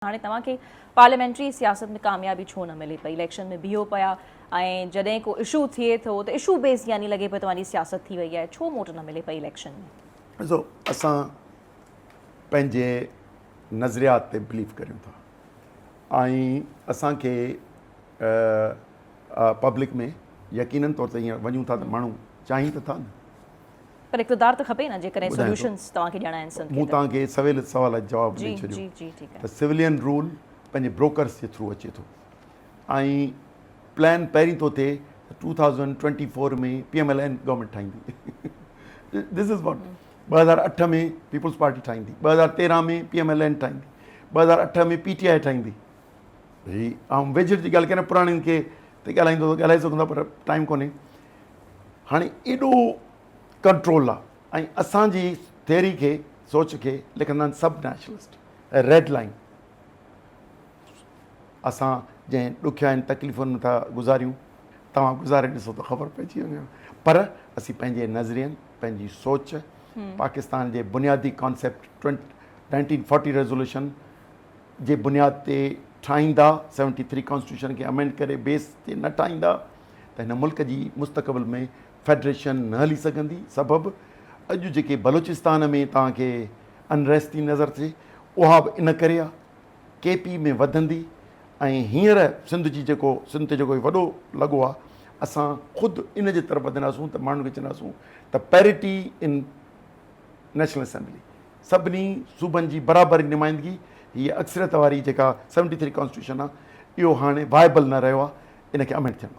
هاڻي توهان کي پارليامينٽري سياست ۾ ڪاميابي ڇو نه ملي پئي؟ اليڪشن ۾ بيهو پيا ۽ جڏهن ڪو اشو ٿئي ٿو ته اشو بيس يعني لڳي پيو توهان جي سياست ٿي وئي آهي، ڇو موٽ نه ملي پئي اليڪشن ۾؟ ڏسو اسان پنهنجي نظريات تي بليف ڪريون ٿا ۽ اسان کي پبلڪ ۾ يقينن طور تي هينئر وڃون ٿا ته ماڻهو چاهين ته ٿا نه. پر اقتدار ته کپي نه جيڪڏهن سوليوشنز توهان کي ڏيڻا آهن سنڌ کي ته. مون توهان کي سويل سوال جو جواب ڏئي ڇڏيو ته سولين رول پنهنجي بروڪرز جي ٿرو اچي ٿو ۽ پلان پهرين ٿو ٿئي ته 2024 ۾ P M L N government ٺاهيندي دس از واٽ 2008 ۾ پيپلز پارٽي ٺاهيندي 2013 ۾ پي ايم ايل اين ٺاهيندي 2008 ۾ پي ٽي آء ٺاهيندي. هي آئون ويجهڙ جي ڳالهه ڪريان پراڻين کي ته ڳالهائيندو ته ڳالهائي سگهون ٿا پر ٽائيم ڪونهي. هاڻي ايڏو ڪنٽرول آ ۽ اسان جي ٿيري کي سوچ کي لکندا آهن سب نيشنلسٽ ريڊ لائين اسان جنهن ڏکيائين تڪليفن ۾ ٿا گذاريون توهان گذاري ڏسو ته خبر پئجي وڃي پر اسين پنهنجي نظرين پنهنجي سوچ پاڪستان جي بنيادي ڪانسيپٽ 1940 ريزولوشن جي بنياد تي ٺاهيندا سيونٽي ٿري ڪانسٽيٽيوشن کي امينڊ ڪري بيس تي نه ٺاهيندا ته هن ملڪ جي مستقبل ۾ فيڊريشن نه هلي سگهندي سبب اڄ جيڪي بلوچستان ۾ توهان کي انريسٽ ٿي نظر ٿئي اها به ان ڪري آ ڪي پي ۾ وڌندي ۽ هينئر سنڌ جي جيڪو سنڌ تي جيڪو وڏو لڳو آ اسان خود ان جي طرف وڌنداسون ته ماڻهن کي چونداسون ته پيرٽي ان نيشنل اسيمبلي سڀني صوبن جي برابر نمائندگي هي اڪثريت واري جيڪا سيونٽي ٿري ڪانسٽيٽيوشن آ اهو هاڻي وائبل نه رهيو آ ان کي امينڊ ٿيڻ گهرجي.